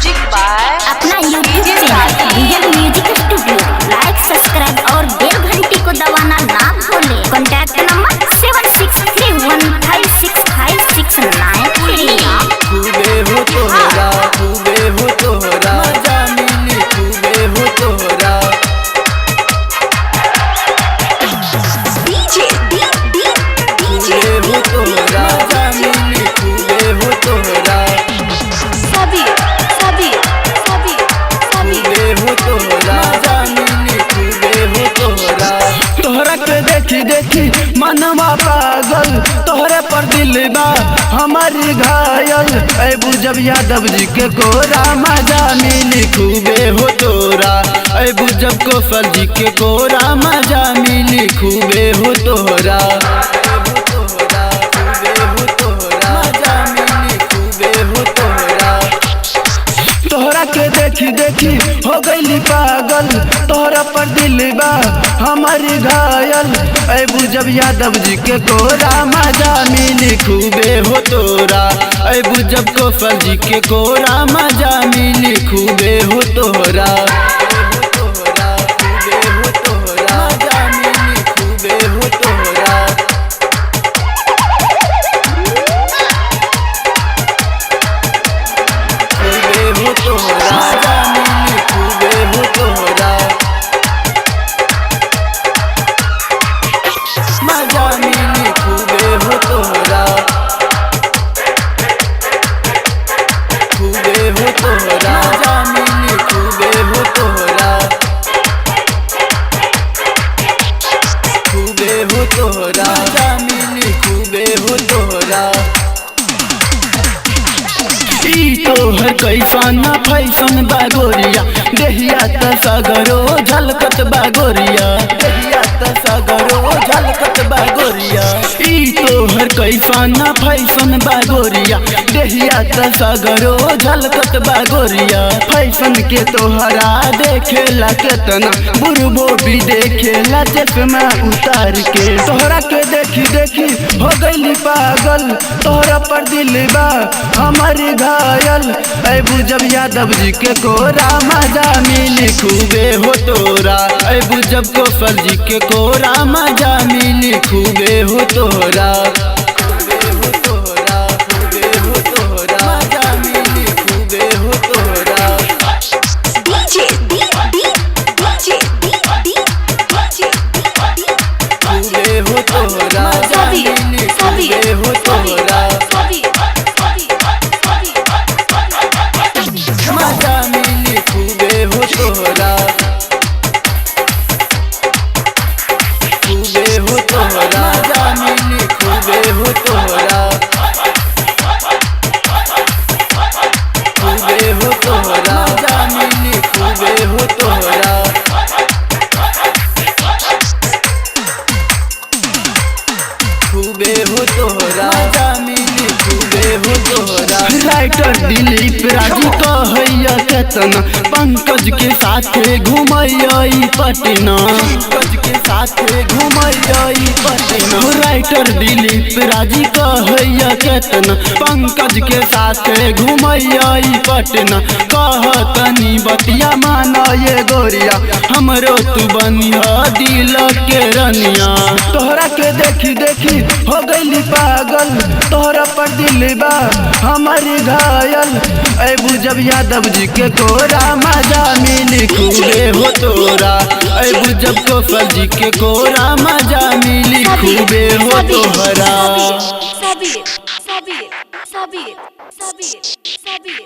Music by अपना YouTube channel real music studio like subscribe और बेल घंटी को दबाना ना भूलें। Contact number 7631565693। खूबे हो तोहरा, खूबे हो तोहरा, मजा मिली खूबे हो तोहरा। डीजे डी डी डीजे खूबे हो तोहरा, मजा मिली खूबे हो तोहरा। सभी सभी सभी सभी खूबे हो तोहरा, मजा मिली खूबे हो तोहरा। तोहरा के देखी देखी मनवा पागल, तोहरे पर दिल बा हमारी घायल। ऐबू जब यादव जी के कोरा मजा मिली खूबे हो तोरा। ऐबू जब कौशल जी के कोरा मजा मिली खूबे हो तोहरा। खूबे हो तोहरा, मजा मिली खूबे हो तोहरा। तोहरा के देखी देखी हो गईली पागल, तोहरा पर दिल बा हमारी घायल। ऐबू जब यादव जी के कोरा मजा मिली खूबे हो तोरा। ऐबू जब कौशल जी के कोरा मजा मिली खूबे हो तोहरा। खूबे हो तोहरा, मजा मिली खूबे हो तोहरा। खूबे हो तोहरा, मजा मिली खूबे हो तोहरा। मजा मिली खूबे हो तोहरा। खूबे हो तोहरा, मजा मिली खूबे हो तोहरा। खूबे हो तोहरा, मजा मिली खूबे हो तोहरा। ई तोहर कैसन फैसन बागोरिया, देहिया त सगरो झलकत बागोरिया। देहिया त सगरो झलकत बागोरिया। ई तोहर कैसन फैसन बागोरिया, देहिया त सगरो झलकत बागोरिया। फैसन के तोहरा देखेला केतना बुढ़बो भी देखेला चश्मा उतार के। तोहरा के देखी देखी हो गईली पागल, तोहरा पर दिल बा हमारी घायल। ऐबू जब यादव जी के कोरा मजा मिली खूबे हो तोरा। ऐबू जब कौशल जी के कोरा मजा मिली खूबे हो तोहरा। खूबे हो तोहरा, खूबे हो तोहरा, मजा मिली खूबे हो तोहरा। DJ D D DJ D D DJ D D खूबे हो तोहरा, मजा सभी मिली सभी खूबे हो सभी तोहरा। सभी सभी सभी मजा मिली खूबे हो तोहरा। खूबे हो तोहरा, मजा मिली खूबे हो तोहरा। खूबे हो तोहरा, मजा मिली खूबे हो तोहरा। खूबे हो तोहरा, मजा मिली खूबे हो तोहरा। राइटर दिलीप राजू कहैया केतना पंकज के साथे घुमैया पटना। पंकज के साथे घुमैया पटना। राइटर दिलीप राजू कहैया केतना पंकज के साथे घुमैया पटना। कहतनी बतिया माना ये गोरिया, हमरो तू बनिया दिल के रनिया। तोहरा के देखी देखी हो गईली पागल, तोहरा पर दिल बा हमारी घायल। ऐबू जब यादव जी के कोरा मजा मिली खूबे हो तोरा। ऐबू जब कौशल जी के कोरा मजा मिली खूबे हो तोहरा। सभी सभी सभी सभी सभी।